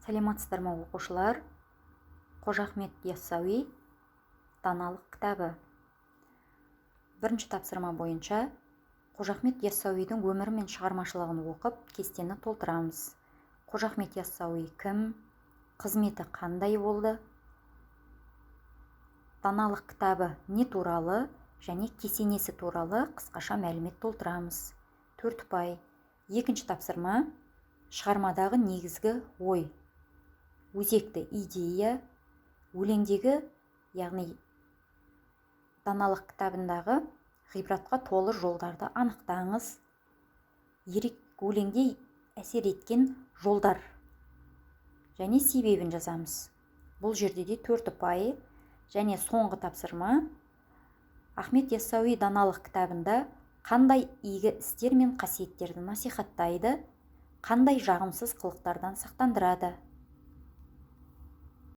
Саламатсыздар ма, оқушылар! Қожа Ахмет Яссауи даналық кітабы. Бірінші тапсырма бойынша Қожа Ахмет Яссауидің өмірі мен шығармашылығын оқып, кестені толтырамыз. Қожа Ахмет Яссауи кім? Қызметі қандай болды? Даналық кітабы не туралы және кесенесі туралы қысқаша мәлімет толтырамыз. 4 ұпай. Екінші тапсырма: шығармадағы негізгі ой, өзекті идея, өлеңдегі, яғни даналық кітабындағы ғибратқа толы жолдарды анықтаңыз. Ерек өлеңде әсер еткен жолдар және себебін жазамыз. Бұл жерде де 4 ұпай. Және соңғы тапсырма: Ахмет Яссауи даналық кітабында қандай игі істер мен қасиеттерді насихаттайды, қандай жағымсыз қылықтардан сақтандырады?